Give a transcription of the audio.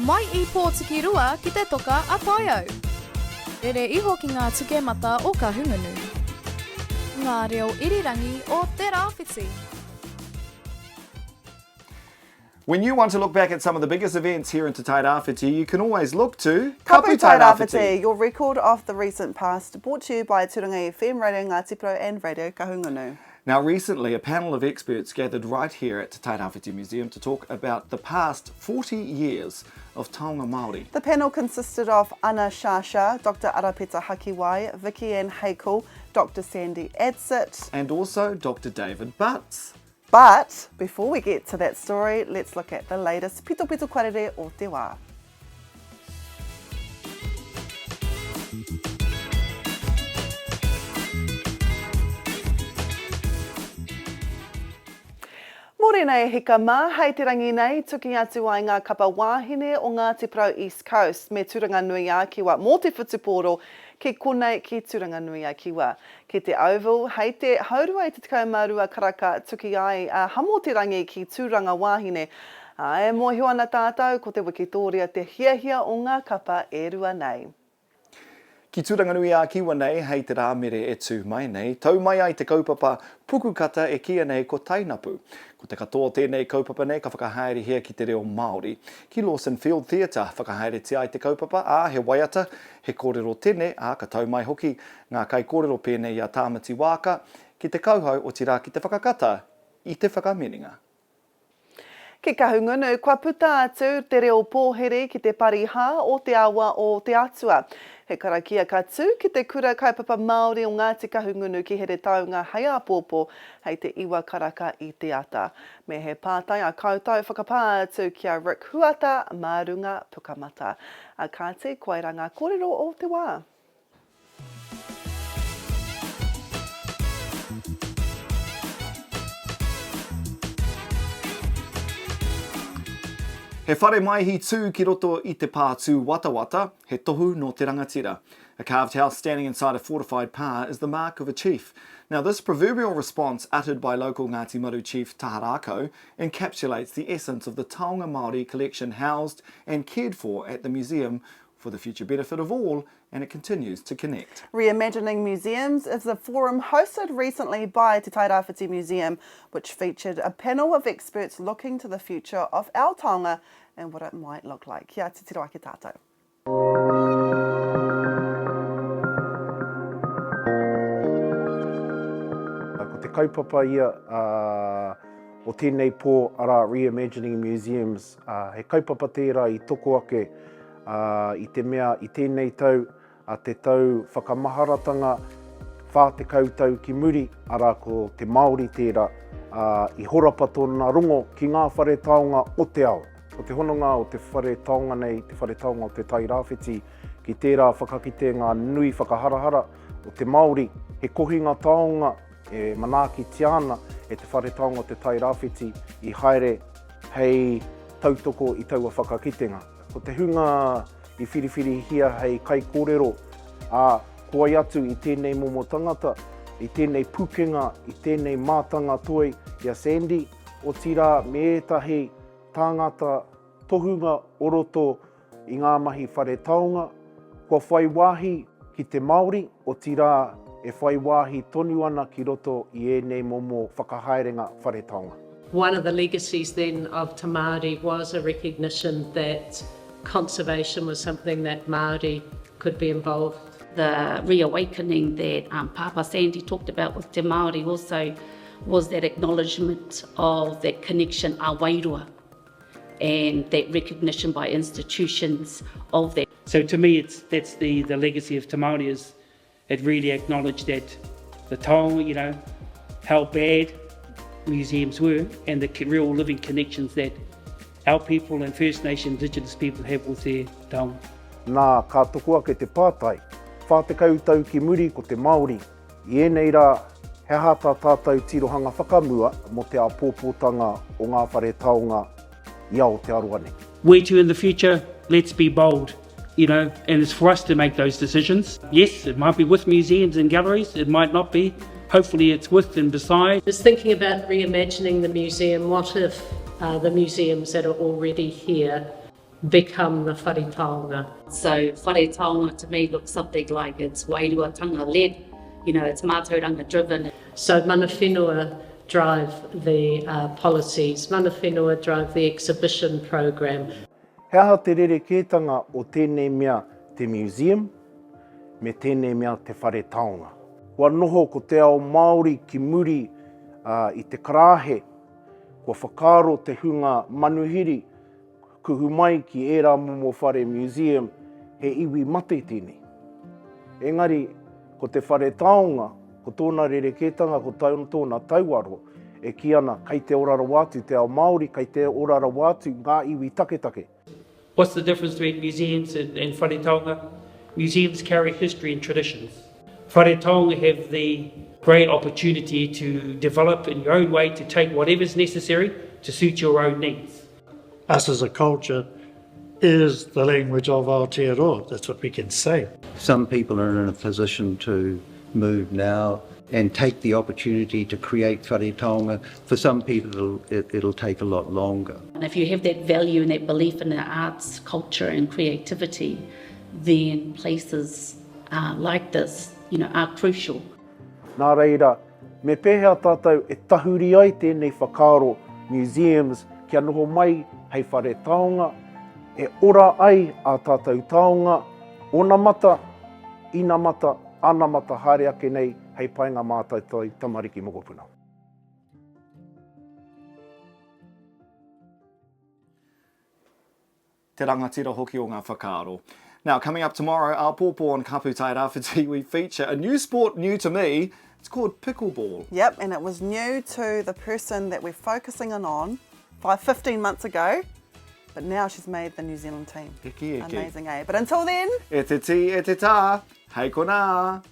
Mai i Pōtikirua ki te toka a Taiau. Rere iho ki ngā tukemata o Kahungunu. Ngā reo irirangi o Te Rāwhiti. When you want to look back at some of the biggest events here in Te Tairāwhiti, you can always look to Kapu Tairāwhiti, your record of the recent past, brought to you by Turanga FM, Radio Ngāti Porou and Radio Kahungunu. Now recently, a panel of experts gathered right here at Te Tairāwhiti Museum to talk about the past 40 years of taonga Māori. The panel consisted of Anna Shasha, Dr Arapeta Hakiwai, Vicky Ann Hakel, Dr Sandy Adsett. And also Dr David Butts. But before we get to that story, let's look at the latest pitopito karere o te wā. Morena e hika mā, hei te rangi nei, tuki atu ai ngā kapa wāhine o Ngāti Porou East Coast me Tūranganui-a-Kiwa mō te whutupōro ki konei ki Tūranganui-a-Kiwa. Ki te Oval, hei te haurua i te 12 karaka tuki ai a Hamoterangi ki Tūranga Wāhine. Ā, e mōhio ana tātou ko te wikitōria te hiahia o ngā kapa e rua nei. Ki Tūranganui-ā-Kiwa nei, hei te Rāmere e tū mai nei, tau mai ai te kaupapa pukukata e kīia nei ko Tainapu. Ko te katoa o tēnei kaupapa nei ka whakahaerehia ki te reo Māori. Ki Lawson Field Theatre whakahaeretia ai te kaupapa, ā, he waiata, he kōrero tene, ā, ka tau mai hoki ngā kaikōrero pēnei i a Tāmati Waaka, ki te kauhau, otirā ki te whakakata i te whakaminenga. Ki Kahungunu, kua puta atu te reo pōhiri ki te pari hā o te awa o Te Atua. He karakia ka tū ki te Kura Kaupapa Māori o Ngāti Kahungunu ki Heretaunga hei āpōpō, hei te iwa karaka i te ata. Me he pātai a koutou, whakapā atu ki a Rick Huata mā runga Pukamata. A kāti, koirā ngā kōrero o te wā. He whare maihi tū ki roto i te pā tūwatawata, he tohu nō te rangatira. A carved house standing inside a fortified pā is the mark of a chief. Now this proverbial response uttered by local Ngāti Maru chief Taharākau encapsulates the essence of the taonga Māori collection housed and cared for at the museum for the future benefit of all and it continues to connect. Reimagining Museums is a forum hosted recently by Te Tairāwhiti Museum, which featured a panel of experts looking to the future of our taonga and what it might look like. Kia titiro ake tātou. Ko te kaupapa ia o tēnei pō, arā, Reimagining Museums, he kaupapa tērā i toko ake i te mea i tēnei tau, a te tau whakamaharatanga 40 tau ki muri, arā ko te Māori tērā, ā, i horapa tōna rongo ki ngā whare taonga o te ao. Ko te hononga o te whare taonga nei, te whare taonga o Te Tai Rāwhiti, ki tērā whakakitenga nui whakaharahara o te Māori, he kohinga taonga e manaakitia ana e te whare taonga o Te Tai Rāwhiti i haere hei tautoko i taua whakakitenga. Ko te hunga i whiriwhirihia hei kaikōrero, ā, ko wai atu i tēnei momo tangata, i tēnei pukenga, i tēnei mātanga toi i a Sandy, otirā me ētahi tāngata tohunga o roto i ngā mahi whare taonga, kua whai wāhi ki te Māori, otirā e whai wāhi tonu ana ki roto i ēnei momo whakahaerenga whare taonga. One of the legacies then of Te Māori was a recognition that conservation was something that Māori could be involved. The reawakening that um, Papa Sandy talked about with Te Māori also was that acknowledgement of that connection a wairua and that recognition by institutions of that. So to me, it's, that's the, the legacy of Te Māori is it really acknowledged that the taonga, you know, how bad museums were and the real living connections that our people and First Nation Indigenous people have with their taonga. Nā, ka toko ake te pātai, 40 tau ki muri ko te Māori, i ēnei rā, he aha tā tātou tirohanga whakamua mō te āpōpōtanga o ngā whare taonga i Aotearoa nei? Where to in the future? Let's be bold, you know, and it's for us to make those decisions. Yes, it might be with museums and galleries, it might not be. Hopefully it's with and beside. Just thinking about reimagining the museum, what if uh, the museums that are already here? become the whare taonga. So whare taonga to me looks something like it's wairuatanga led, you know, it's mātauranga driven. So mana whenua drive the uh, policies, mana whenua drive the exhibition programme. He aha te rerekētanga o tēnei mea te museum me tēnei mea te whare taonga? Kua noho ko te ao Māori ki muri i te karāhe, kua whakaaro te hunga manuhiri kuhu mai ki ērā momo whare museum, he iwi mate tēnei. Engari, ko te whare taonga, ko tōna rerekētanga, ko tōna tauaro, e kī ana, kei te ora rawa atu te ao Māori, kei te ora rawa atu ngā iwi taketake. What's the difference between museums and, and whare taonga? Museums carry history and traditions. Whare taonga have the great opportunity to develop in your own way to take whatever's necessary to suit your own needs. Us as a culture is the language of Aotearoa. That's what we can say. Some people are in a position to move now and take the opportunity to create whare taonga. For some people, it'll, it, it'll take a lot longer. And if you have that value and that belief in the arts, culture and creativity, then places uh, like this, you know, are crucial. Nā reira, me pēhea tātou e tahuri ai tēnei whakaaro museums kia noho mai hei whare taonga, e ora ai ā tātou taonga, onamata, inamata, anamata haere ake nei hei painga mā tātou tamariki mokopuna. Te rangatira hoki o ngā whakaaro. Now, coming up tomorrow, āpōpō on Kapu Tairāwhiti, we feature a new sport new to me. It's called pickleball. Yep, and it was new to the person that we're focusing on five, 15 months ago, but now she's made the New Zealand team. Eke, eke. Amazing, eh? But until then... E te tī, e te tā, hei konā!